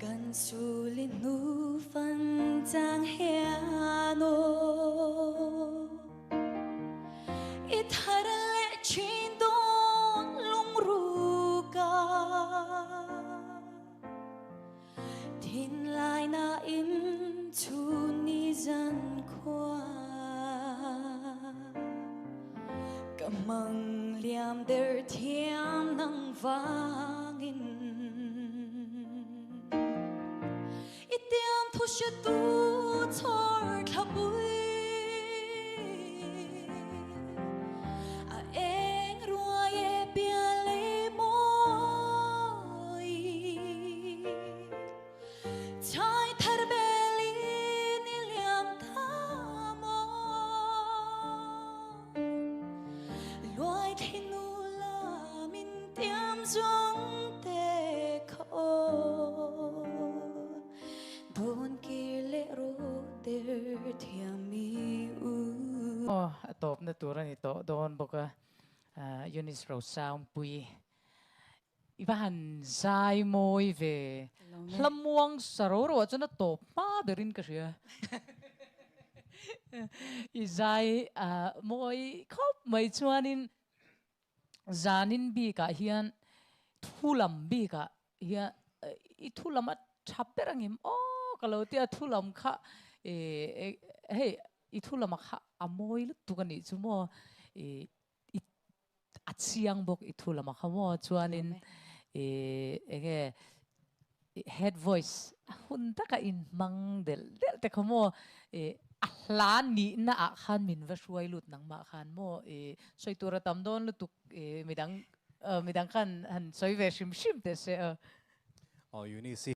Kan sulin hnu fan chang hian aw I thar leh thin dawn lungruka Thinlai na in chhun ni zan khua Ka mang liam der thiam nang vangin I tiam thu hretu chhawr thlapui A eng ruai e bia lei mawi Chai thar belin i liam ta maw Luai thei nu la min tiam zawng te kha aw Dawn kir leh rawh der thiam mi u. Aw a tawpna tur a ni tawh dawn bawk a. Eunice Rosaungpui i va han zai mawi ve. Hla muang sa ro ro ah chuan a tawp hma berin ka hria. I zai mawi khawp mai chuanin zanin bikah hian thu lam bikah hian i thu lam a tha ber angem aw ka lo tia thu lam kha hei I thu lama kha a mawi lutuk a nih chu maw i i a chiang bawk i thu lama kha maw chuanin i enge head voice a hun taka in hmang delh delh te kha maw i a hla nihna ah khan min va hruai lut nangmah khan maw i sawi tur a tam dawn lutuk i midang midang khan han sawi ve hrim hrim teh se a. Aw Eunice-i.